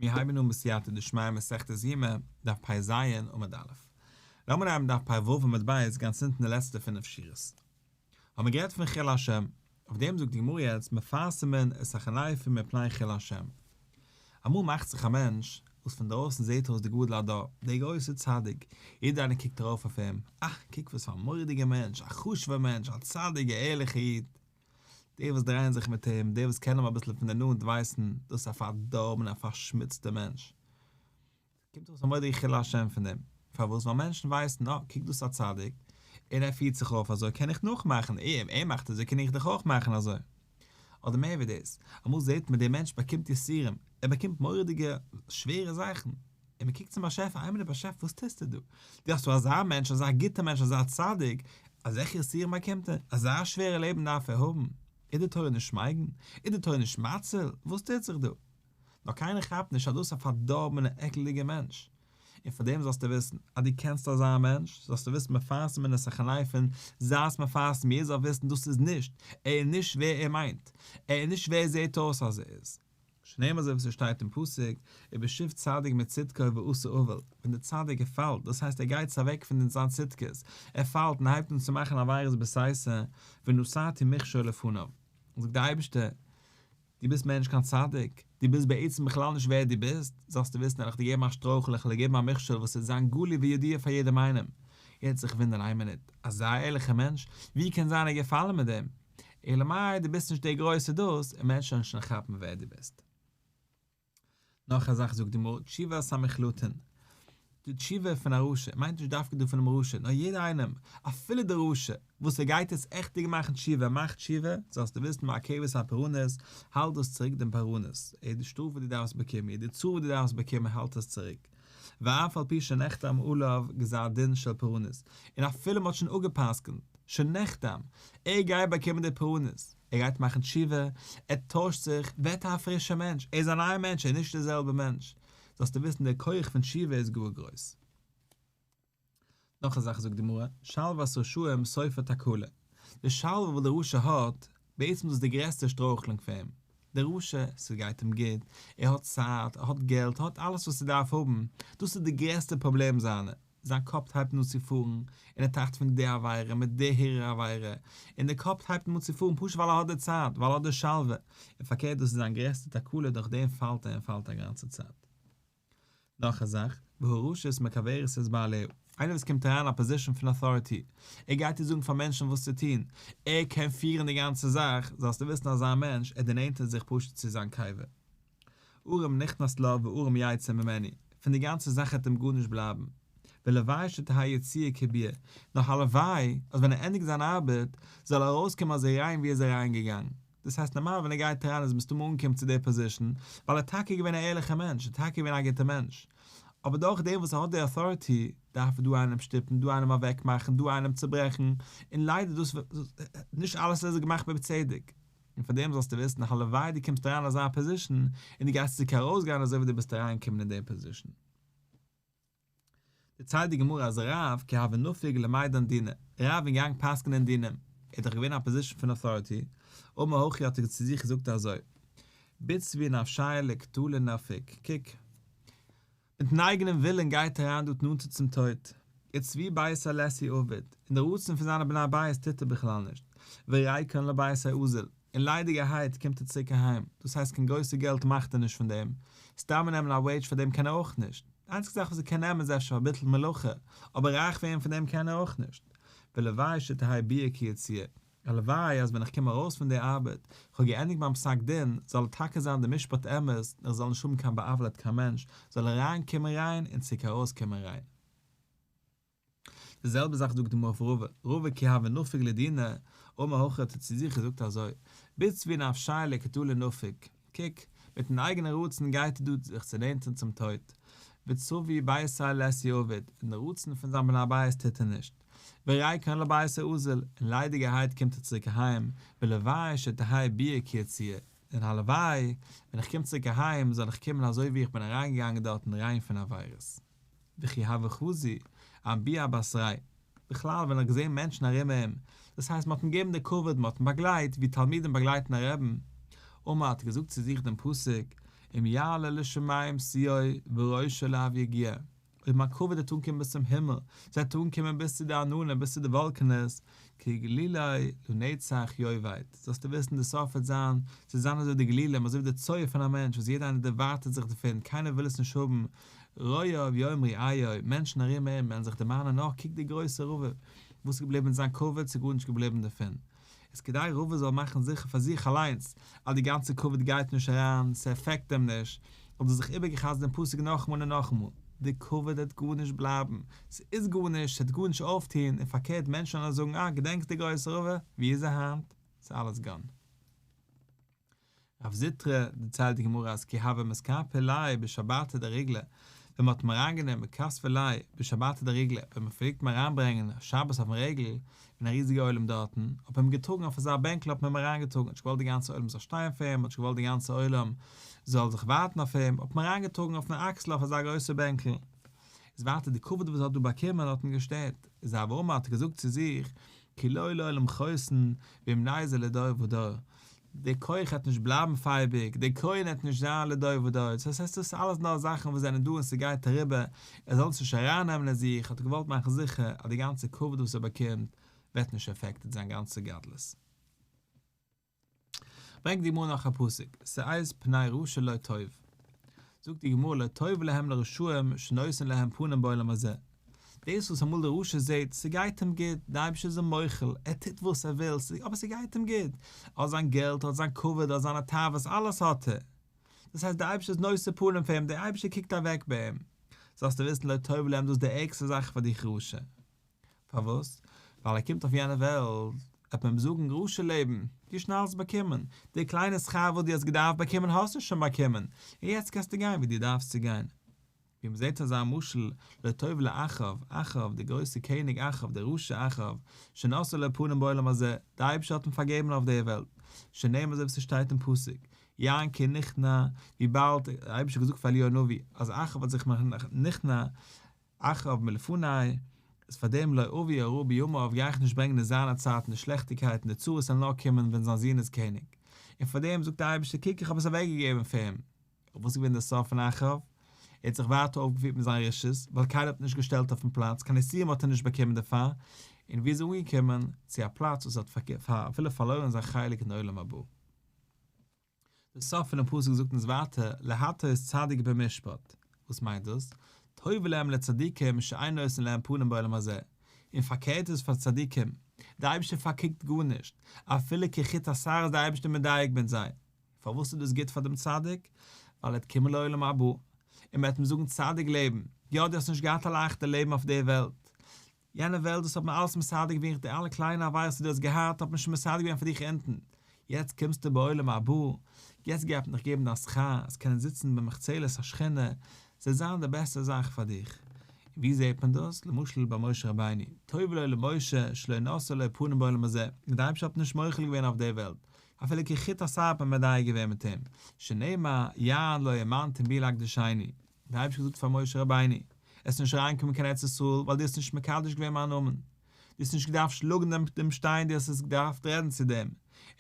מיר הייבן אן בסייעתא דשמיא מסכת יומא, דף פ"ז עמוד א'. לאמיר אנהייבן דף פ"ו עמוד ב' גאנץ אונטן די לעצטע פינף שורות. האבן מיר גערעדט פון חילול השם, אויף דעם זאגט די גמרא יעצט מפרסמין את החניפין מפני חילול השם. אמאל מאכט זיך א מענטש וואס פון דרויסן זעט אויס די גדול הדור, דער גרויסער צדיק, יעדער איינער קוקט ארויף אויף אים, אה, קוק וואס פאר א מורא'דיגער מענטש, א חשוב'ער מענטש, א צדיק, א ערליכער איד. די וואס דרייען זיך מיט אים, די וואס קענען אים אביסל פון די נאנט ווייסן, דאס איז א פארדארבענער פארשמוצטער מענטש. קומט אויס א מורא'דיגע חילול השם פון דעם. פארוואס? ווייל מענטשן ווייסן, אה, קוק דאס איז א צדיק, און ער פירט זיך אויף אזוי, קען איך נאכמאכן, ער, ער מאכט אזוי, קען איך דאך אויך מאכן אזוי. אדער מער ווי דאס, אמאל זעט מען דער מענטש באקומט יסורים, ער באקומט מורא'דיגע שווערע זאכן, און מען קוקט צום באשעפער, איין מינוט באשעפער וואס טוסטו דא? דו האסט דא אזא מענטש, אזא גוטער מענטש, אזא צדיק, אזעלכע יסורים באקומט ער? אזא שווערע לעבן דארף ער האבן? איז די תורה נישט מגין? איז די תורה נישט מציל? וואס טוט זיך דא? נאר קיינער כאפט נישט אז דאס איז א פארדארבענע עקלדיגע מענטש. און פאר דעם זאלסטו וויסן, אז דו קענסט אזא מענטש, זאלסטו וויסן מפרסמין את החניפין, זיי'ס מפרסם יעדער זאל וויסן דאס איז נישט, ער איז נישט ווער ער מיינט, ער איז נישט ווער ער זעט אויס אז ער איז. שנאמר אזוי ווי ס'שטייט אין פסוק, ובשוב צדיק מצדקו ועשה עול, ווען דער צדיק ער פאלט, דאס הייסט ער גייט אוועק פון זיין צדקות, ער פאלט און הייבט אן צו מאכן עבירות בסתר, ונתתי מכשול לפניו, זאגט דער אייבערשטער, דו ביסט מער נישט קיין צדיק, דו ביסט בעצם בכלל נישט ווער דו ביסט, זאלסטו וויסן וועל איך דיר געבן א שטרויכל, איך וועל דיר געבן א מכשול וואס וועט זיין גלוי וידוע פאר יעדעם איינעם. יעדער וועט זיך וואונדערן איין מינוט, אזא ערליכער מענטש, ווי קען זיין ער געפאלן מיט דעם? אלא מאי דו ביסט נישט דער גרויסער דאס, און מענטשן וועלן שוין כאפן ווער דו ביסט. נאך א זאך זאגט די גמרא, תשובת המוחלטין, די תשובה פון א רשע, מיינט נישט דווקא דא פונעם רשע, נאר יעדער איינעם, אפילו דער רשע, וואס ער גייט יעצט עכטיג מאכן תשובה, ער מאכט תשובה, זאלסטו וויסן מעכבת הפורענות, האלט דאס צוריק דעם פורענות, יעדע שטראף וואס דו דארפסט באקומען, יעדע צרה וואס דו דארפסט באקומען האלט עס צוריק, ואף על פי שנחתם עליו גזר דין של פורענות, און אפילו מען האט שוין אפגע'פסק'נט, שנחתם, ער גייט באקומען די פורענות, ער גייט מאכן תשובה, ער טוישט זיך, ווערט ער א פרישער מענטש, ער איז א נייער מענטש, ער איז נישט דער זעלבער מענטש. זאלסטו וויסן דער כח פון תשובה איז גאר גרויס. נאך א זאך זאגט די גמרא, שלוות רשעים סופה תקלה, די שלווה וואס דער רשע האט, בעצם דאס איז די גרעסטע שטרויכלונג פאר אים, דער רשע, ס'גייט אים גוט, ער האט צייט, ער האט געלט, ער האט אלעס וואס ער דארף האבן, דאס איז די גרעסטע פראבלעם זיינע, זיין קאפ הייבט אן צו פארן, און ער טראכט פון די עבירה מיט די הרהור עבירה, און די קאפ הייבט אים אן צו פארן פשוט ווייל ער האט די צייט, ווייל ער האט די שלווה, און פארקערט דאס איז זיין גרעסטע תקלה דורך דעם פאלט ער און פאלט א גאנצע צייט. נאך א זאך, והרשות מקברת את בעליה, איינער וואס קומט אריין אין א position פון authority, ער גייט דיר זאגן פאר מענטשן וואס צו טון, ער קען פירן די גאנצע זאך, זאלסטו וויסן אזא מענטש, ער דערנענטערט זיך פשוט צו זיין קבר. ערום נכנס לה וערום יצא ממנה, פון די גאנצע זאך העט אים גארנישט בלייבן, ולוואי שתהא יציאה כביאה, נאר הלוואי אז ווען ער ענדיגט זיין ארבעט, זאל ער ארויסקומען אזוי ריין ווי ער איז אריינגעגאנגען. דאס הייסט נארמאל ווען ער גייט אריין איז מסתמא אנגעקומען צו די position, ווייל ער איז טאקע געווען א ערליכער מענטש, ער איז טאקע געווען א גוטער מענטש. אבער דורך דעם וואס ער האט די authority, דארף ער דא איינעם שטופן, דא איינעם אוועקמאכן, דא איינעם צוברעכן, און ליידער דאס נישט אלעס איז געמאכט בצדק. און פאר דעם זאלסטו וויסן, הלוואי דו קומסט אריין אין אזא position, און דו גייסט צוריק ארויסגיין אזוי ווי דו ביסט אריינגעקומען אין די position. דערציילט די גמרא אז רב כי הוה נפיק למידן דינא, רב איז געגאנגען פסק'נען דינים, ער איז דאך געווען אין א position פון authority, אמר הכי האט ער צו זיך געזאגט אזוי, בצבוי נפשיה לקטלא נפיק, קוק, מיטן אייגענעם ווילען גייט ער אריין דארט נאנטער צום טויט, וצוי ביתיה לית הוא עביד, און די רצון פון זיינע בני בית טוט ער בכלל נישט, וריקן לביתיה אזיל, און ליידיגערהייט קומט ער צוריק אהיים, דאס הייסט קיין גרויסע געלט מאכט ער נישט פון דעם, סתם נעמען א וועידזש פאר דעם קען ער אויך נישט, די איינציגסטע זאך וואס ער קען נעמען איז אפשר א ביטול מלאכה, אבער רייך ווערן פון דעם קען ער אויך נישט. ולוואי שתהא ביאה כיציאה, הלוואי אז ווען איך קום ארויס פון די ארבעט, איך האב געענדיגט מיין פסק דין, זאל טאקע זיין די משפט אמת, און איך זאל נישט האבן קיין בא'עוולה'ט קיין מענטש, זאל אריין קומען ריין און צוריק ארויס קומען ריין. די זעלבע זאך זאגט די גמרא אויף רבא, רבא כי הוה נפיק לדינא, אמר הכי האט ער צו זיך געזאגט אזוי, בצבוי נפשיה לקטלא נפיק, קוק, מיטן אייגענעם רצון גייט ער דא זיך צו נענטערן צום טויט, וצוי ביתיה לית הוא עביד, און די רצון פון זיין בני הבית טוט ער נישט, וריקן לביתיה אזיל, און ליידיגערהייט קומט ער צוריק אהיים, ולוואי שתהא ביאה כיציאה, און הלוואי ווען איך קום צוריק אהיים זאל איך קומען אזוי ווי איך בין אריינגעגאנגען דארטן ריין פון עבירות. וכי הוה חזי אביאה בתריה, בכלל ווען ער האט געזען מענטשן ארום אים, דאס הייסט מען האט אים געגעבן די כבוד, מען האט אים באגלייט ווי תלמידים באגלייטן א רעבן, אמר האט ער געזאגט צו זיך דעם פסוק, אם יעלה לשמים שיאו וראשו לאויר יגיע, אויב מיין כבוד וועט אנקומען ביז צום הימל, ס'וועט אנקומען ביז צו די עננים, ביז צו די וואלקענעס, כגלולי לנצח יאבד, זאלסטו וויסן די סוף וועט זיין, ס'וועט זיין אזוי ווי די גלולים, אזוי ווי די צואה פון א מענטש וואס יעדער איינער דערווייטערט זיך דערפון, קיינער וויל עס נישט האבן, רואיו יאמרו איו, מענטשן ארום אים וועלן זיך דערמאנען, אה, קוק די גרויסע רבא, וואס איז געבליבן מיט זיין כבוד, ס'איז גארנישט געבליבן דערפון. איז כדי רבא זאל מאכן זיכער פאר זיך אליינס אז די גאנצע כבוד גייט נישט אריין, ס'עפעקט אים נישט, האט ער זיך איבערגע'חזר'ט דעם פסוק נאכאמאל און נאכאמאל, די כבוד וועט גארנישט בלייבן, ס'איז גארנישט, ס'וועט גארנישט אויפטון, און פארקערט מענטשן וועלן זאגן אה, געדענקסט די גרויסע רבא? ווי איז ער היינט? ס'איז אלעס גאן. רב זוטרא, דערציילט די גמרא אז כי הוה מתכפי ליה בשבתא דריגלא, ווען מ'האט אים אריינגענומען כתבי ליה בשבתא דריגלא, ווען מ'פלעגט אים אריינברענגען שבת אויפן רגל, געווען א ריזיגע עולם דארטן, האט מען אים געטראגן אויף אזא בענקל האט מען אים אריינגעטראגן, האט נישט געוואלט די גאנצע עולם זאל שטיין פאר אים, האט נישט געוואלט די גאנצע עולם זאל זיך ווארטן אויף אים, האט מען אריינגעטראגן אויפן אקסל אויף אזא גרויסע בענקל. איז ווייטער די כבוד וואס ער האט דא באקומען האט אים געשטערט, איז הוה אמר האט ער געזאגט צו זיך, כי לא לעולם חוסן, ואם ניזיל לדור ודור. די כח העט נישט בלייבן פאר אייביג, די קרוין העט נישט זיין לדור ודור, דאס הייסט דאס איז אלעס נאר זאכן וואס זענען דא און ס'גייט אריבער, ער זאל עס נישט ארייננעמען אין זיך, האט ער געוואלט מאכן זיכער אז די גאנצע כבוד וואס ער באקומט ווערט נישט עפעקטעד זיין גאנצע גדלות. ברענגט די גמרא נאך א פסוק, שאת פני רשע לא טוב, זאגט די גמרא לא טוב להם לרשעים שנושאין להם פנים בעולם הזה, דאס וואס אמאל דער רשע זעט, ס'גייט אים גוט, דער אייבערשטער איז אים מוחל, ער טוט וואס ער וויל, אבער ס'גייט אים גוט, ער האט זיין געלט, ער האט זיין כבוד, ער האט זיינע תאוות, אלעס האט ער. דאס הייסט דער אייבערשטער איז נושא פנים פאר אים, דער אייבערשטער קוקט אוועק ביי אים. זאלסטו וויסן לא טוב להם דאס איז די ערגסטע זאך פאר דיך רשע. פארוואס? ווייל ער קומט אויף יענע וועלט, וועט מען אים זאגן, רשע לעבן, דו האסט שוין אלעס באקומען, די קליינע שכר וואס דו האסט געדארפט באקומען האסטו שוין באקומען, און יעצט קענסטו גיין וואו דו דארפסט צו גיין. ווי מ'זעט אזא משל, לא טוב לאחאב, אחאב, דער גרויסער קעניג אחאב, דער רשע אחאב, שנשאו לו פנים בעולם הזה, דער אייבערשטער האט אים פארגעבן אויף דער וועלט, שנאמר אזוי ווי ס'שטייט אין פסוק, יען כי נכנע, וויבאלד דער אייבערשטער האט געזאגט פאר אליהו הנביא, אז אחאב האט זיך נכנע, אחאב מלפני, איז פאר דעם לא אביא הרעה בימיו גיי איך נישט ברענגען אין זיינע צייטן די שלעכטיגקייט און די צרות וועלן נאר קומען ווען זיין זון איז קעניג, און פאר דעם זאגט דער אייבערשטער קוק איך האב עס אוועקגעגעבן פאר אים. און וואס איז געווען דער סוף פון אחאב? ער האט זיך ווייטער אויפגעפירט מיט זיין רשעות, ווייל קיינער האט אים נישט געשטעלט אויפן פלאץ, קיין יסורים האט ער נישט באקומען דערפאר, און ווי איז ער אנגעקומען? צו א פלאץ וואס ער האט אפילו פארלוירן זיין חלק אין עולם הבא. דער סוף פונעם פסוק זאגט אונז ווייטער, להטות צדיק במשפט, וואס מיינט דאס? טוב להם לצדיקים שאין נושאין להם פנים בעולם הזה, און פארקערט איז פאר צדיקים, דער אייבערשטער פארקוקט גארנישט, אפילו כחוט השערה איז דער אייבערשטער מדייק מיט זיי, פארוואס איז דאס גוט פאר דעם צדיק? ווייל ער וועט קומען לעולם הבא, און מען וועט אים זאגן צדיק לעבן, יא דו האסט נישט געהאט א לייכטע לעבן אויף דער וועלט, יענע וועלט דאס האט מען אלעס מסדר געווען די אלע קליינע עבירות וואס דו האסט געהאט האט מען שוין מסדר געווען פאר דיך אונטן, יעצט קומסטו בעולם הבא, יעצט גייט מען דיך געבן דיין שכר, עסט קענען זיצן במחצלת השכינה, ס'וועט זיין די בעסטע זאך פאר דיך. און ווי זעט מען דאס? למשל ביי משה רבינו, טוב לו למשה שלא נשאו לו פנים בעולם הזה, און די אייבערשטער האט נישט מוחל געווען אויף די וועלט, אפילו כחוט השערה האט מען מדייק געווען מיט אים, שנאמר יען לא האמנתם בי להקדישני, דער אייבערשטער האט געזאגט פאר משה רבינו, עסט נישט אריינקומען קיין ארץ ישראל ווייל דו האסט נישט מקדש געווען מיין נאמען, דו האסט נישט געדארפט שלאגן דעם דעם שטיין, דו האסט עס געדארפט רעדן צו דעם,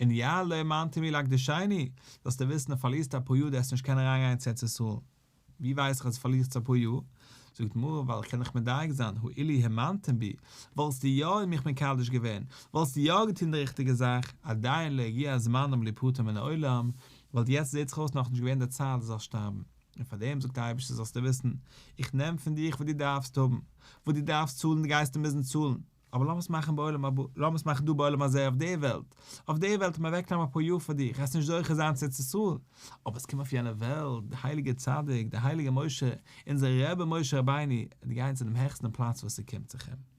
און יען לא האמנתם בי להקדישני, זאלסטו וויסן דו פארלירסט אפאר יאר דו עסט נישט קענען אריינגיין צו ארץ ישראל. ווי ווייס איך אז דו פארלירסט אפאר יאר? זאגט די גמרא ווייל איך קען דיך מדייק זיין, הא אילו האמנתם בי, וואלסטו יא אין מיך מקדש געווען, וואלסטו יא געטון די ריכטיגע זאך, עדיין לא הגיע זמנם ליפטר מן העולם, וואלט יעצט זעט זיך אויס נאכנישט געווען די צייט דו זאלסט שטארבן. און פאר דעם זאגט דער אייבערשטער זאלסטו וויסן, איך נעם פון דיך וואס דו דארפסט האבן, וואס דו דארפסט צאלן גייסטו מוזן צאלן, אבער לאמיר עס מאכן בעולם הבא, לאמיר עס מאכן דא בעולם הזה אויף די וועלט, אויף די וועלט וועט מען אוועקנעמען אפאר יאר פאר דיך, וועסט נישט זוכה זיין צו ארץ ישראל, אבער עסט קומען אויף יענע וועלט, די הייליגע צדיק, די הייליגע משה, אונזער רבי משה רבינו, וועט גיין צו דעם העכסטן פלאץ וואס ס'קומט זיך אים.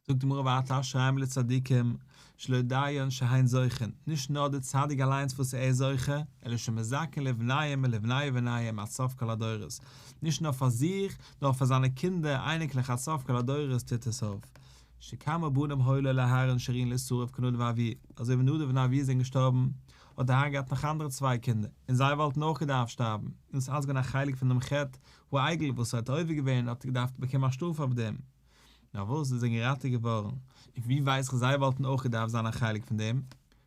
זאגט די גמרא ווייטער אשריהם לצדיקים שלא דיין שהן זוכין, נישט נאר דער צדיק אליינס וואס ער איז זוכה, אלא שמזכין לבניהם ולבני בניהם עד סוף כל הדורות, נישט נאר פאר זיך, נאר פאר זיינע קינדער, אייניקלעך עד סוף כל הדורות טוט עס אויף. שכמה בנים היו לו לאהרן שראויין לישרף כנדב ואביהוא, אזוי ווי נדב און אביהוא זענען געשטארבן, האט אהרן געהאט נאך אנדערע צוויי קינדער, און זיי וואלטן אויך געדארפט שטארבן, און עס איז אלץ געווען א חלק פון דעם חטא העגל וואס ער האט עובר געווען, האט ער געדארפט באקומען א שטראף אויף דעם. נאר וואס, זיי זענען געראטעוועט געווארן, און ווי ווייס איך זיי וואלטן אויך געדארפט זיין א חלק פון דעם?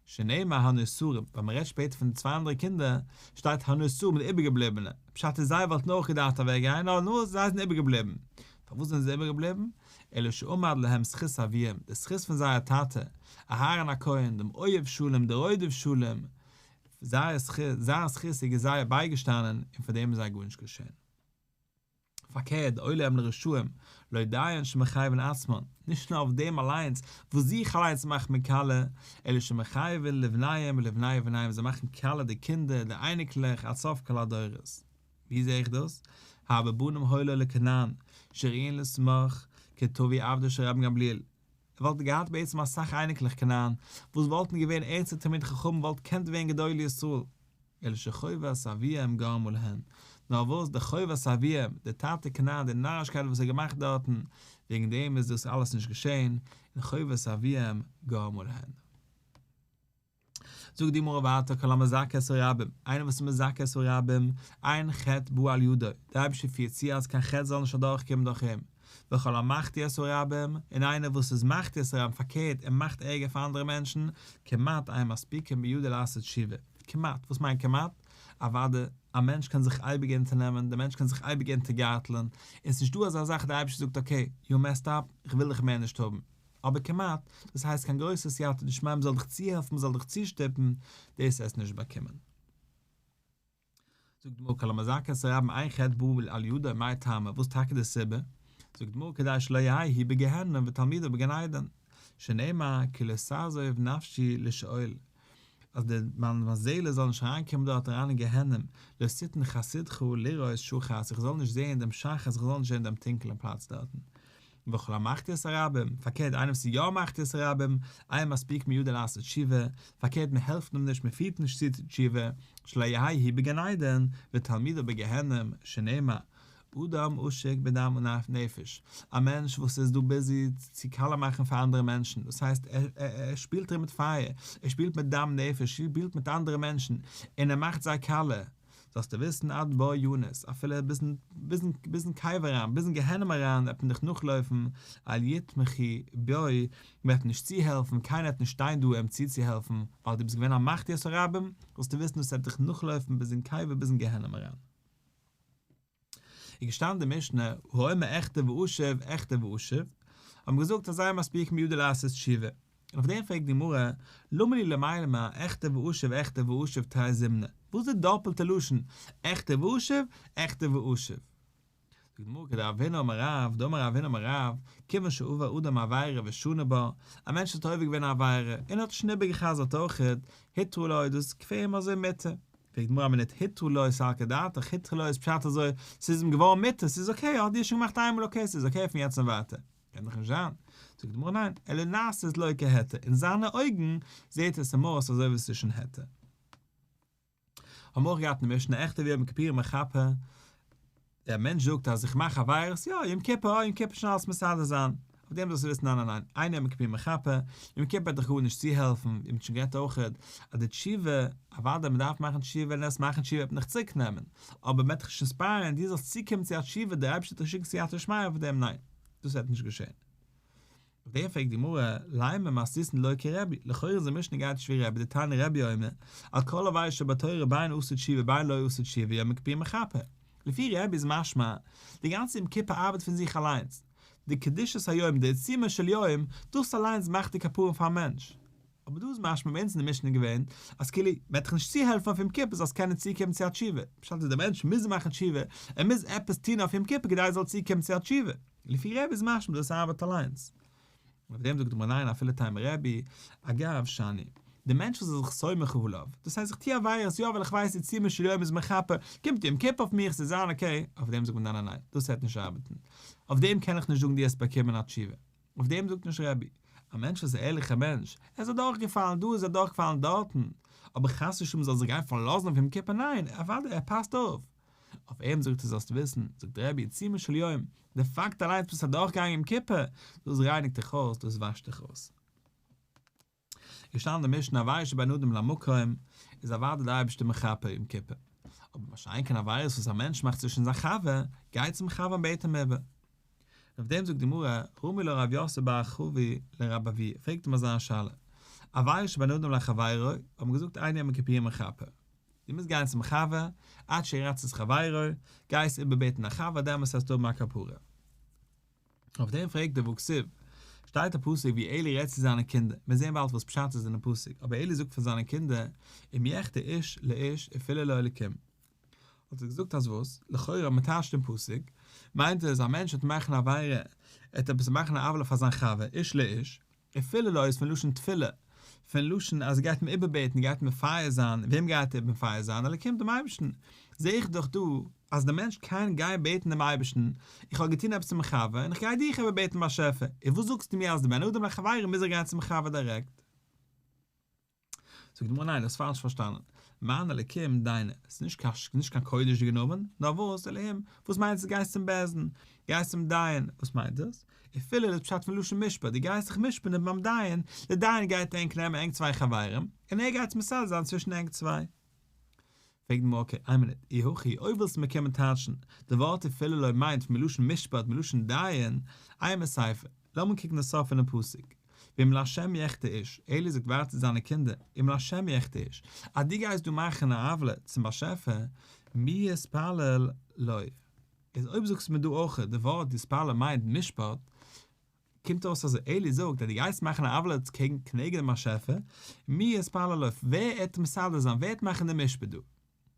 שנאמר הנותרים, ווען מען רעדט שפעטער פון די צוויי אנדערע קינדער, שטייט הנותרים די איבערגעבליבענע, פשט איז זיי וואלטן אויך געדארפט אוועק גיין, נאר נאר זיי זענען איבערגעבליבן. פארוואס זענען זיי איבערגעבליבן? אלא שעמד להם זכות אביהם, די זכות פון זייער טאטע, אהרן הכהן, דעם אוהב שלום, דער רודף שלום, זייער זכות, זיין זכות איז זיי בייגעשטאנען און פאר דעם איז זיי גארנישט געשען. פארקערט, אוי להם לרשעים, לא דיין שמחייבין עצמן, נישט נאר אויף דעם אליינס וואס זיך אליינס מאכט מען קאלע, אלא שמחייבין לבניהם ולבני בניהם, זיי מאכן קאלע די קינדער, די אייניקלעך, עד סוף כל הדורות. ווי זע איך דאס? הרבה בנים היו לו לכנען, שראויין לסמוך, כטבי עבדו של רבן גמליאל. ער וואלט געהאט בעצם אסאך אייניקלעך כנען, וואס וואלטן געווען ערנסטע תלמידי חכמים וואלט קענט ווערן גדולי ישראל. אלא שחובת אביהם גרמה להן, נאר וואס די חובת אביהם, די טאטע כנען, די נארישקייט וואס ער האט געמאכט דארטן, וועגן דעם איז דאס אלעס נישט געשען, און חובת אביהם גרמה להן. זאגט די גמרא ווייטער כל המזכה את הרבים, איינער וואס איז מזכה את הרבים, אין חטא בא על ידו, דער אייבערשטער פירט צו אז קיין חטא זאל נישט אדורכקומען דורך אים, וכל המחטיא את הרבים, און איינער וואס איז מחטיא את הרבים, פארקערט, ער מאכט ערגער פאר אנדערע מענטשן, כמעט אין מספיקין בידו לעשות תשובה. כמעט, וואס מיינט כמעט? אוודאי, א מענטש קען זיך אייביג אונטערנעמען, דער מענטש קען זיך אייביג אונטערגארטלען, און ס'נישט דא אזא זאך דער אייבערשטער זאגט okay, you messed up, איך וויל דיך מער נישט האבן. אבער כמעט, דאס הייסט קיין גרויסע סייעתא דשמיא מ'זאל דיך צוהעלפן, מ'זאל דיך צושטופן, דאס וועסטו נישט באקומען. זאגט די גמרא כל המזכה את הרבים אין חטא בא על ידו מאי טעמא, וואס טאקע די סיבה? זאגט די גמרא כדי שלא יהא הוא בגיהנום ותלמידיו בגן עדן, שנאמר כי לא תעזוב נפשי לשאול, אז די מיין זעהלע זאל נישט אריינקומען דארט אריין אין גיהנום, לא תתן חסידך לראות שחת, איך זאל נישט זעהן דעם שחת, איך זאל נישט זעהן דעם טונקעלן פלאץ דארטן. וכל המחטיא את הרבים, פארקערט איינער וואס איז יא מחטיא את הרבים, אין מספיקין בידו לעשות תשובה, פארקערט מען העלפט אים נישט, מען פירט נישט צו צו תשובה, שלא יהא הוא בגן עדן, ותלמידיו בגיהנום, שנאמר, אדם עשוק בדם נפש, א מענטש וואס איז דא busy צו קאלע מאכן פאר אנדערע מענטשן, דאס הייסט ער שפילט ארום מיט פייער, ער שפילט מיט דם נפש, ער שפילט מיט אנדערע מענטשן, און ער מאכט זיי קאלע, זאלסטו וויסן עד בור ינוס, אפילו ביזן ביזן קבר אריין, ביזן גיהנום אריין וועט מען דיך נאכלויפן, אל יתמכו בו, מען וועט נישט צוהעלפן, קיינער וועט נישט שטיין דא אים צוצוהעלפן, ווייל דו ביסט געווען א מחטיא את הרבים, זאלסטו וויסן דאס וועט דיך נאכלויפן ביזן קבר ביזן גיהנום אריין. איז געשטאנען די משנה, האומר אחטא ואשוב, אחטא ואשוב, האט מען געזאגט אז אין מספיקין בידו לעשות תשובה, און אויף דעם פרעגט די גמרא, למה לי למימר אחטא ואשוב אחטא ואשוב תרי זימני, וואס איז די דאפלטע לשון אחטא ואשוב, אחטא ואשוב? זאגט די גמרא כדרב הונא אמר רב, דאמר רב הונא אמר רב, כיוון שעבר אדם עבירה ושנה בה, א מענטש האט עובר געווען א עבירה, און האט שוין איבערגע'חזר'ט אויכעט, הותרה לו, דאס איז פאר אים אזוי מותר. פרעגט די גמרא א מינוט הותרה לו סלקא דעתך הותרה לו איז פשט אזוי ס'איז אים געווארן מותר ס'איז okay האט דיר שוין געמאכט איינמאל okay ס'איז okay פון יעצט און ווייטער קען דאך נישט זיין זאגט די גמרא ניין אלא נעשית לו כהיתר אין זיינע אויגן זעהט עס אים אויס אזוי ווי ס'איז שוין היתר. האבן מיר אויך געהאט אין משנה אחטא ויום הכיפורים מכפר דער מענטש זאגט אז איך מאך עבירות, יא, יום כיפור, אה, יום כיפור שוין אלעס מסדר זיין. אויף דעם זאלסטו וויסן ניין ניין ניין, אין יום הכיפורים מכפר, יום כיפור וועט דיך גארנישט צוהעלפן, ווי מ'האט שוין גערעדט אויכעט, אז די תשובה, אוודאי מ'דארף מאכן תשובה און עס מאכן תשובה וועט מען דיך צוריק נעמען, אבער מ'וועט דיך נישט inspire ען דו זאלסט צוקומען צו א תשובה, דער אייבערשטער וועט דיך שיקן סייעתא דשמיא אויף דעם, ניין, דאס וועט נישט געשען. אויף דעם פרעגט די גמרא, לימא מתניתין דלא כרבי, לכאורה אונזער משנה גייט נישט ווי רבי, דתניא רבי אומר, על כל עבירה שבתורה בין עשה תשובה בין לא עשה תשובה יום הכיפורים מכפר. לפי רבי איז משמע, די גאנצע יום כיפור ארבעט פון זיך אליינס. די קדושת היום, די עיצומו של יום, דאס אליינס מאכט די כפרה פאר א מענטש. אבער דא איז משמע ביי אונז אין די משנה געווען, אז כאילו, מען וועט דיך נישט צוהעלפן אויף יום כיפור זאלסט קענען צוקומען צו א תשובה. פשט איז דער מענטש מוז מאכן תשובה, ער מוז עפעס טון אויף יום כיפור כדי ער זאל צוקומען צו א תשובה. לפי רבי איז משמע דאס ארבעט אליינס. און אויף דעם זאגט די גמרא ניין אפילו תימא רבי, אגב שאני, די מענטש וואס איז זיך סומך עליו, דאס הייסט איך טוה עבירות יא ווייל איך ווייס עיצומו של יום איז מכפר, קומט יום כיפור אויף מיך ס'זאל זיין okay, אויף דעם זאגט מען ניין ניין ניין, דאס וועט נישט ארבעטן, אויף דעם קען איך נישט זאגן דו האסט באקומען א תשובה, אויף דעם זאגט נישט רבי, א מענטש וואס איז א ערליכער מענטש, ער איז אדורכגעפאלן דא איז ער אדורכגעפאלן דארטן, אבער חס ושלום זאל זיך גיין פארלאזן אויף יום כיפור ניין, אוודאי ער פאסט אויף, אויף אים זאגט ער זאלסט וויסן, זאגט רבי עיצומו של יום, די פאקט אליינס ביסט אדורכגעגאנגען יום כיפור, דאס רייניגט דיך אויס, דאס וואשט דיך אויס. געשטאנען די משנה עבירה שבין אדם למקום, איז אוודאי די אייבערשטער מכפר יום כיפור, אבער מה שאין כן עבירות וואס א מענטש מאכט צווישן זיין חבר, גיי צום חבר און בעט אים איבער. און אויף דעם זאגט די גמרא, רמי לה רב יוסף בר חוי לרבי אבהו, פרעגט אים אזא שאלה. עבירה שבין אדם לחבירו, האט מען געזאגט אין יום הכיפורים מכפר. דו מוזט גיין צום חבר, עד שירצה את חברו, גייסט איבערבעטן א חבר דעמאלס וועסטו האבן א כפרה. אויף דעם פרעגט ער והכתיב, שטייט א פסוק ווי עלי רעדט צו זיינע קינדער, מיר זעען באלד וואס פשט איז אינעם פסוק, אבער עלי זאגט פאר זיינע קינדער, אם יחטא איש לאיש ופלל לאלקים. האט ער געזאגט אז וואס? לכאורה מען טייטשט דעם פסוק, מיינט עס א מענטש וועט מאכן א עבירה, ער וועט עפעס מאכן א עוולה פאר זיין חבר, איש לאיש, ופלל לו איז פון לשון תפילה, פון לשון אז ער גייט אים איבערבעטן, גייט מפייס זיין, וועם גייט ער מפייס זיין? אלקים דעם אייבערשטן. זע איך דאך דא אז דער מענטש קען גיין בעטן דעם אייבערשטן, איך האב געטון עפעס צום חבר און איך גיי דיך איבערבעטן באשעפער, און וואס זאגסטו מיר אז די בין אדם לחבירו מוז איך גיין צום חבר דירעקט? זאגט די גמרא ניין, דו האסט פאלש פארשטאנען, מיין אלקים דיינו, עס איז נישט קיין נישט קיין קודש'דיגע נאמען, נאר וואס, אלהים, וואס מיינט עס גייסט צום בית דין, גייסט צום דיין, וואס מיינט דאס? ופלל איז פשט פון לשון משפט, דו גייסט זיך משפט'ן ביים דיין, דער דיין גייט ענק נעמען ענק צוויי חברים, און ער גייט מסדר זיין צווישן ענק צוויי. פרעגט די גמרא okay, איין מינוט, אי הכי, אויב ווילסטו מיר קומען טייטשן, די ווארט ופלל לו מיינט מלשון משפט מלשון דיין, אימא סיפא, לאמיר קוקן די סוף פונעם פסוק, ואם לה' יחטא איש, עלי זאגט ווייטער צו זיינע קינדער, אם לה' יחטא איש, אז דו גייסט דא מאכן א עוולה צום באשעפער, מי יתפלל לו. איז אויב זאגסטו מיר דא אויך די ווארט יתפלל מיינט משפט, קומט אויס אז עלי זאגט אז דו גייסט מאכן א עוולה קעגן כנגד דעם באשעפער, מי יתפלל לו, ווער עט מסדר זיין, ווער עט מאכן די משפט דא?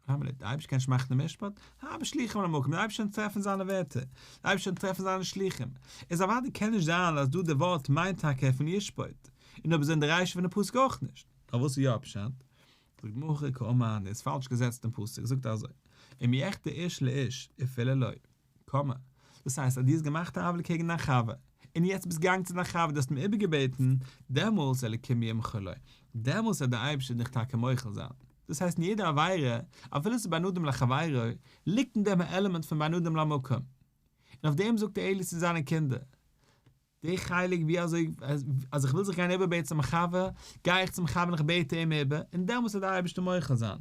איין מינוט, די אייבערשטער קען נישט מאכן די משפט? הרבה שלוחים למקום, די אייבערשטער קען טרעפן זיינע ווערטער, די אייבערשטער קען טרעפן זיינע שלוחים, איז אוודאי קען נישט זיין אז דא די ווארט מיינט טאקע פון ישפוט, און אויב אזוי אין די רישא פון די פסוק אויך נישט, נאר וואס איז יא פשט? זאגט די גמרא קאמר, דאס איז פאלש געזעצט אין פסוק, זאגט אזוי, אם יחטא איש לאיש ופלל לו, קאמר, דאס הייסט אז דו האסט געמאכט א עוולה קעגן דיין חבר, און יעצט ביסט געגאנגען צו דיין חבר דו האסט אים איבערגעבעטן, דעמאלס אלקים ימחול לו, דעמאלס וועט דער אייבערשטער דיך טאקע מוחל זיין. דאס הייסט אין יעדע עבירה, אפילו ס'איז בין אדם לחבירו, ליגט אין דעם א עלעמענט פון בין אדם למקום. און אויף דעם זאגט עלי צו זיינע קינדער, די חלק ווי אזוי אז איך וויל זיך גיין איבערבעטן צום חבר, גיי איך צום חבר און איך בעט אים איבער, און דעמאלטס וועט דער אייבערשטער מוחל זיין.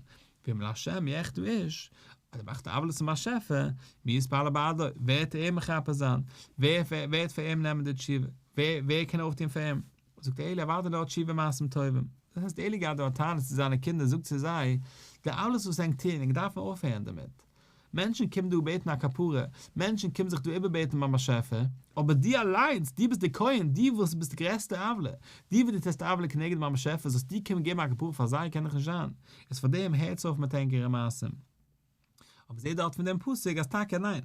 ואם לה' יחטא איש, אז ער מאכט א עוולה צום באשעפער, מי יתפלל בעדו, ווער וועט אים מכפר זיין? ווער וועט פאר אים נעמען די תשובה? ווער קען אויפטון פאר אים? זאגט עלי אוודאי נאר תשובה מעשים טובים. דאס הייסט עלי געהאט דא א טענה צו זיינע קינדער, זאגט צו זיי, די עוולות וואס ענק טוען, ענק דארפן אויפהערן דערמיט. מענטשן קומען דא בעטן א כפרה, מענטשן קומען זיך דא איבערבעטן ביים באשעפער, אבער דו אליינס, דו ביסט דער כהן, דו וואס ביסט די גרעסטע עוולה, דו וואס דו טוסט עוולה כנגד ביים באשעפער, זאלסט דו קומען געבן א כפרה פאר זיי, קען דאך נישט זיין, איז פאר דעם הערטס אויף מיט ענקערע מעשים. אבער זעה דארט פון דעם פסוק אז טאקע ניין,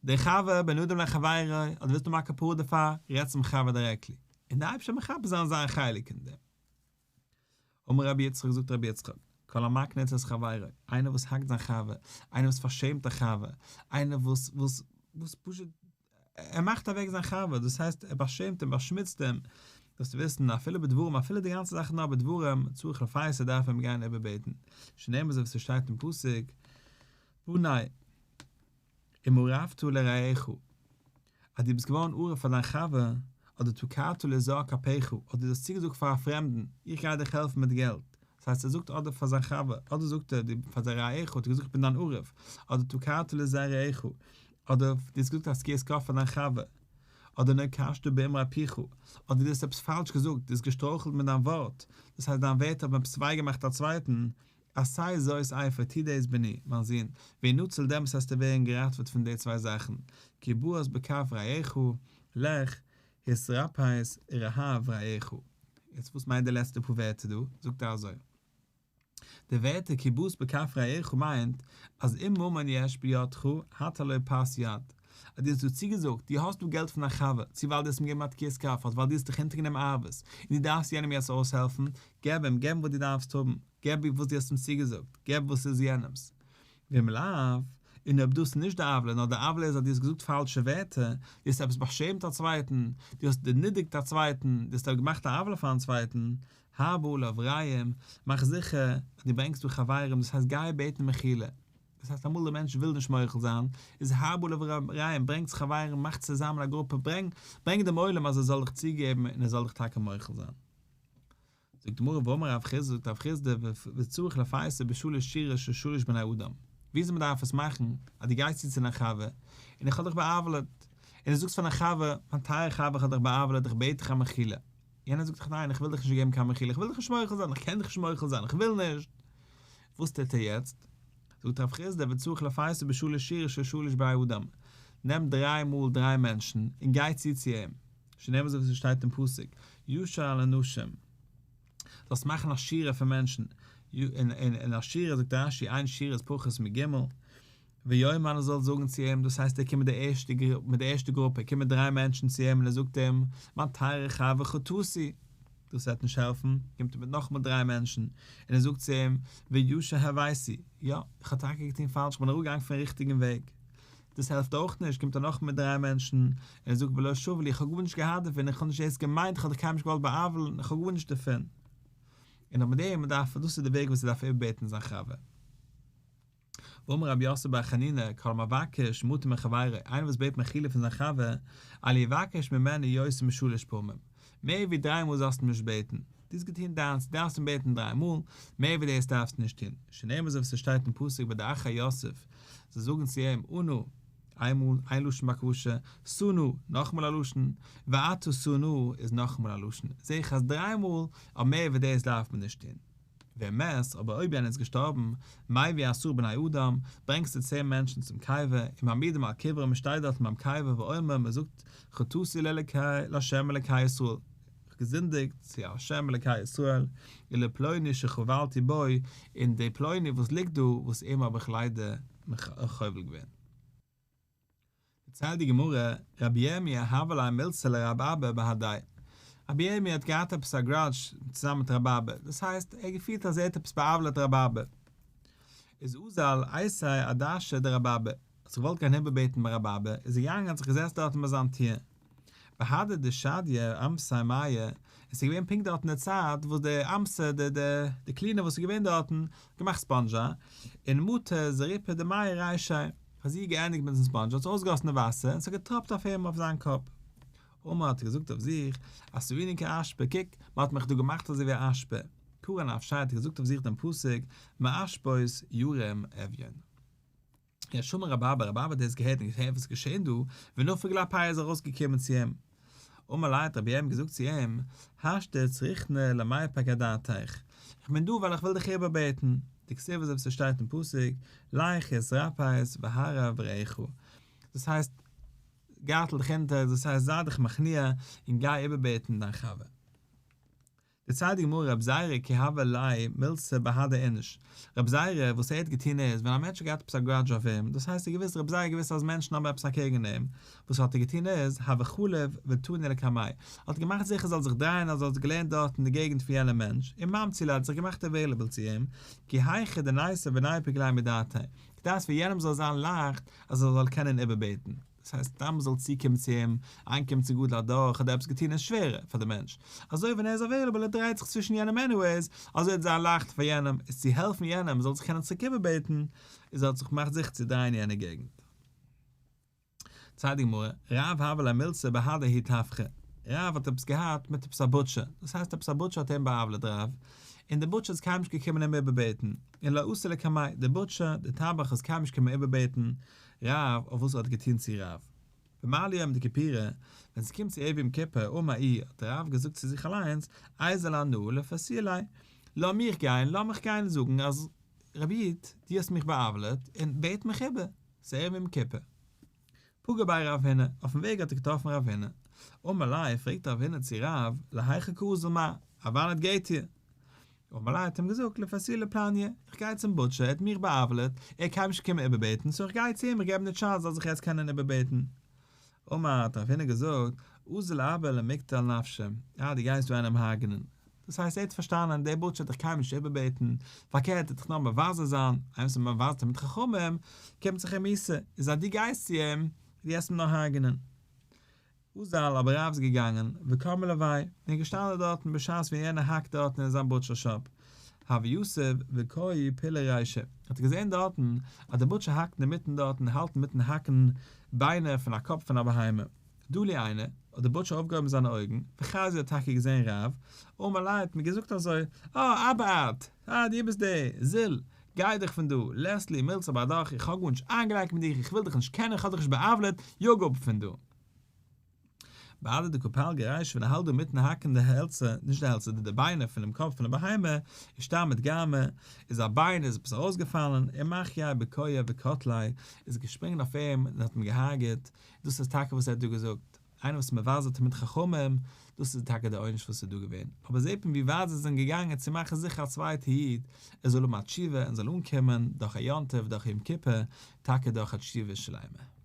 דער חבר בין אדם לחבירו, אז דו ווילסט האבן א כפרה דערפאר, רעד צום חבר directly, און דער אייבערשטער וועט מכפר זיין זיין חלק אין דעם. אמר רבי יצחק, זאגט רבי יצחק, כל המקניט את חברו, איינער וואס האקט זיין חבר, איינער וואס פארשעמט א חבר, איינער וואס וואס וואס פשוט ער מאכט אוועק זיין חבר, דאס הייסט ער באשעמט אים, באשמוצט אים, זאלסטו וויסן, אפילו בדברים, אפילו די גאנצע זאך איז נאר בדברים, צריך לפייסו דארף אים גיין איבערבעטן, שנאמר אזוי ווי ס'שטייט אין פסוק, בני, אם ערבת לרעך, אז דו ביסט געווארן ערב פאר דיין חבר, אדער תקעת לזר כפיך, אדער דו האסט צוגעזאגט פאר א פרעמדן, איך גיי דיך העלפן מיט געלט, דאס הייסט ער זאגט אדער פאר זיין חבר, אדער זאגט ער פאר זיין רעך האט ער געזאגט איך בין דיין ערב, אדער תקעת לזר רעך, אדער דו האסט געזאגט א תקיעת כף פאר דיין חבר, אדער נוקשת באמרי פיך, אדער דו האסט עפעס פאלש געזאגט, דו האסט געשטרויכלט מיט דיין ווארט, דאס הייסט דיין ווערטער האבן עפעס וויי געמאכט א צווייטן, עשה זאת אפוא, טו דאס בני, מיין זון, והנצל דעמאלטס וועסטו ווערן געראטוועט פון די צוויי זאכן, כי בעט בכף רעך, לך, התרפס רהב רעך. יעצט וואס מיינט די לעצטע פאר ווערטער דא? זאגט ער אזוי. די ווערטער כי בעט בכף רעך מיינט אז אם ממון יש בידך הטל לו פאת יד, אז דו האסט דא צוגעזאגט, דו האסט דא געלט פון א חבר, צו ווייל דו האסט אים געגעבן א תקיעת כף אדער ווייל דו האסט דיך אונטערגענומען ערבות און דו דארפסט יענעם יעצט אויסהעלפן, געב אים, געב אים וואס דו דארפסט האבן, געב וואס דו האסט אים צוגעזאגט, געב וואס איז יענעמ'ס. ואם לאו, און אויב דאס איז נישט די עוולה, נאר די עוולה איז אז דו האסט געזאגט פאלשע ווערטער, דו האסט עפעס באשעמט א צווייטן, דו האסט דערנידערט א צווייטן, דו האסט געמאכט א עוולה פאר'ן צווייטן, הרבה עליו רעים, מאך זיכער אז דו ברענגסט דא חברים, דאס הייסט גיי בעטן מחילה, דאס הייסט אמאל דער מענטש וויל נישט מוחל זיין, איז הרבה עליו רעים, ברענגטס חברים, מאכטס צוזאמען א גרופע, ברענג ברענג דעם עולם אז ער זאל דיך צוגעבן און ער זאל דיך טאקע מוחל זיין. זאגט די גמרא ואמר רב חסדא, זאגט רב חסדא, וצריך לפייסו בשלש שורות של שלש בני אדם, וויאזוי מען דארף עס מאכן, אז דו גייסט צו צו דיין חבר, און איך האב דיך בא'עוולה'ט, און דו זאגסט פאר דיין חבר, מיין טייערע חבר איך האב דיך בא'עוולה'ט איך בעט דיך א מחילה. יענער זאגט דיך ניין איך וויל דיך נישט געבן קיין מחילה, איך וויל דיך נישט מוחל זיין, איך קען דיך נישט מוחל זיין, איך וויל נישט. וואס טוט ער יעצט? זאגט רב חסדא וצריך לפייסו בשלש שורות של שלש בני אדם, נעם דריי מאל דריי מענטשן און גיי צו צו אים, שנאמר אזוי ווי ס'שטייט אין פסוק, ישר על אנשים, זאלסט מאכן א שורה פון מענטשן, און א שורה זאגט רש"י אין שורה פחות מג', ויאמר ער זאל זאגן צו אים, דאס הייסט ער קומט מיט די ערשטע מיט די ערשטע גרופע, קומען דריי מענטשן צו אים און ער זאגט אים, מיין טייערער חבר חטאתי, דאס וועט נישט העלפן, קומט ער מיט נאכאמאל דריי מענטשן, און ער זאגט צו אים, וישר העוויתי, יא, איך האב טאקע געטון פאלש, איך בין אראפגעגאנגען פון ריכטיגן וועג. דאס העלפט אויך נישט, קומט ער נאכאמאל מיט דריי מענטשן, און ער זאגט ולא שווה לי, איך האב גארנישט געהאט דערפון, איך האב נישט דאס געמיינט, איך האב דיך קיינמאל נישט געוואלט בא'עוול'ן, איך האב גארנישט דערפון. און אויף דעם דארף, דאס איז די וועג וואס ער דארף איבערבעטן זיין חבר. ואמר רבי יוסף בר חנינא, כל המבקש מטר מחבירו, איינער וואס בעט מחילה פון זיין חבר, אל יבקש ממנו יותר משלש פעמים, מער ווי דריי מאל זאלסטו אים נישט בעטן, דו האסט געטון דיינס, דו דארפסט אים בעטן דריי מאל, מער ווי דאס דארפסטו נישט טון, שנאמר אזוי ווי ס'שטייט אין פסוק ביי די אחי יוסף, זיי זאגן צו אים, אנא, איין מאל, איין לשון בקשה, שא נא, נאכאמאל א לשון, ועתה שא נא איז נאכאמאל א לשון, זע איך אז דריי מאל, אבער מער ווי דאס דארף מען נישט טון. ואם מת, אבער אויב יענער איז געשטארבן, מביא עשרה בני אדם, ברענגסטו צען מענטשן צום קבר, ומעמידם על קברו, מען שטייט דארטן ביים קבר, ואומר, מען זאגט, חטאתי לאלקי, לה' אלקי ישראל, איך האב געזינדיגט צו ה' אלקי ישראל, ולפלוני שחבלתי בו, און די פלוני וואס ליגט דא, וואס אים האב איך ליידער חובל געווען. דערציילט די גמרא, רבי ירמי' הוה ליה מילתא לרבי אבא בהדיה, רבי ירמי' האט געהאט עפעס א גראדזש צוזאמען מיט רבי אבא, דאס הייסט, ער האט געפילט אז ער האט עפעס בא'עוולה'ט רבי אבא, איז אזל אייתיה אדשא דרבי אבא, האט זיך געוואלט גיין איבערבעטן ביי רבי אבא, איז ער געגאנגען האט זיך געזעצט דארטן ביי זיין טיר, בהדי דשדיא אמתיה מיא, עס איז געווען פונקט דארטן די צייט וואס די אמתע די די די cleaner וואס איז געווען דארטן האט געמאכט ספאנדזשא, און מטא זריפא דמיא רישיה, פאר זי האט געענדיגט מיטן ספאנדזש האט זי אויסגעגאסן די וואסער און עס האט געטראפט אויף אים אויף זיין קאפ. אמר האט ער געזאגט אויף זיך, עשאוני כאשפה, קוק, מען האט מיך דא געמאכט אזוי ווי א אשפה. קרי אנפשיה האט ער געזאגט אויף זיך דעם פסוק, מאשפות ירים אביון. שמע רבי אבא, רבי אבא האט דאס געהערט און געהערט וואס איז געשען דא, ונפק לאפיה איז ארויסגעקומען צו אים. אמר ליה האט רבי אים געזאגט צו אים, השתא צריכנא למיפק אדעתיך, איך בין דא ווייל איך וויל דיך איבערבעטן, דכתיב אזוי ווי ס'שטייט אין פסוק, לך התרפס והרע ברעך, דאס הייסט, גארטל דיך אונטער, דאס הייסט זיי דיך מכניע און גיי איבערבעטן דיין חבר. דערציילט די גמרא רב זירא כי הוה ליה מילתא בהדי איניש, רב זירא וואס ער האט געטון איז ווען א מענטש האט געהאט עפעס א grudge אויף אים, דאס הייסט ער געוואוסט רב זירא האט געוואוסט אז מענטשן האבן עפעס אקעגן אים, וואס האט ער געטון איז, הוה חליף ותני לקמיה, האט געמאכט זיכער זאל זיך דרייען אז ער האט געלערנט דארט אין די געגנט פון יענעם מענטש, וממצי ליה האט זיך געמאכט available צו אים, כי היכי דניתיב וניפוק ליה מדעתיה, כדי אז פאר יענעם זאל זיין לייכט אז ער זאל קענען איבערבעטן. דאס הייסט סתם מ'זאל צוקומען צו אים, אנקומען צו גדול הדור אדער עפעס געטון איז שווערער פאר די מענטש, אזוי ווען ער איז available ער דרייט זיך צווישן יענעם anyways, אזוי וועט זיין לייכטער פאר יענעם, איז צו העלפן יענעם מ'זאל זיך קענען צוריק איבערבעטן, איז ער האט זיך געמאכט זיכער צו דרייען יענע געגנט. ציילט די גמרא, רב הוה ליה מילתא בהדי ההוא טבחא, רב האט עפעס געהאט מיט עפעס א butcher, דאס הייסט עפעס א butcher האט אים בא'עוולה'ט רב, און דער butcher איז קיינמאל נישט געקומען אים איבערבעטן, און לא אתא לקמיה, דער butcher, דער טבח איז קיינמאל נישט געקומען איבערבעטן, רב אויף וואס ער האט געטון צו רב. במעלי יומא דכיפורי, ווען ס'קומט צו ערב יום כיפור, אמר איהו, האט רב געזאגט צו זיך אליינס, איזיל אנא לפרסויי ליה, לאמיך גיין, לאמיך גיין זאגן אז רבי איד, דו האסט מיך בא'עוולה'ט, און בעט מיך איבער, ס'איז ערב יום כיפור. פגע ביה רב הונא, אויפן וועג האט ער געטראפן רב הונא. אמר ליה, פרעגט רב הונא צו רב, להיכא קאזיל מר, אוואנעט גייט איר? אמר ליה האט אים געזאגט, לפרסויי לפלניא, איך גיי צום butcher, ער האט מיך בא'עוולה'ט, ער קען נישט קומען איבערבעטן, so איך גיי צו אים, איך געב אים די chance זאל זיך יעצט קענען איבערבעטן. אמר האט רב הונא געזאגט, אזיל אבא למיקטל נפשי, אה דו גייסט דא איינעם הרג'נען. דאס הייסט ער האט פארשטאנען, דער butcher האט דיך קיינמאל נישט איבערבעטן, פארקערט ער וועט דיך נאר מבזה זיין, איינמאל ס'איז מבזה תלמיד חכמים, קומט זיך אים מיתה, איז אז דו גייסט צו אים, דו גייסט אים נאר הרג'נען. אזל אבער רב איז געגאנגען, וקם עילויה, און געשטאנען דארטן בשעת ווען יענער האקט דארטן אין זיין butcher shop, הוה יתיב וקאי פילא רישא, האט ער געזען דארטן אז דער butcher האקט אינמיטן דארטן, האלט אינמיטן האקן ביינער פון א קאפ פון א בהמה. דלי עיניה, האט דער butcher אויפגעהויבן זיינע אויגן, וחזייה האט טאקע געזען רב, אמר ליה האט מיר געזאגט אזוי, אה, אבא את, אה, דו ביסט דער, זיל, גיי דיך פון דא, לית לי מילתא בהדך, איך האב גארנישט איינגעלייגט מיט דיך, איך וויל דיך נישט קענען, איך האב דיך נישט בא'עוולה'ט, יאג אפ פון דא. בהדי דקא פלגי רישא ווען ער האלט דא אינמיטן האקן די העלצער, נישט די העלצער, די ביינער פונעם קאפ פון די בהמה, אישתמיט גרמא, איז א ביין איז עפעס ארויסגעפאלן, ומחייה בכוהא וקטליה, איז געשפרינגען אויף אים און האט אים געהארגעט, דאס איז טאקע וואס ער האט דא געזאגט, איינער וואס מבזה תלמיד חכמים, דאס איז טאקע דער עונש וואס איז דא געווען, אבער זעט מען ווי ווייט זיי זענען געגאנגען צו מאכן זיכער א צווייטע איד ער זאל האבן א תשובה און זאל אנקומען דורך א יום טוב דורך יום כיפור, טאקע דורך א תשובה שלימה.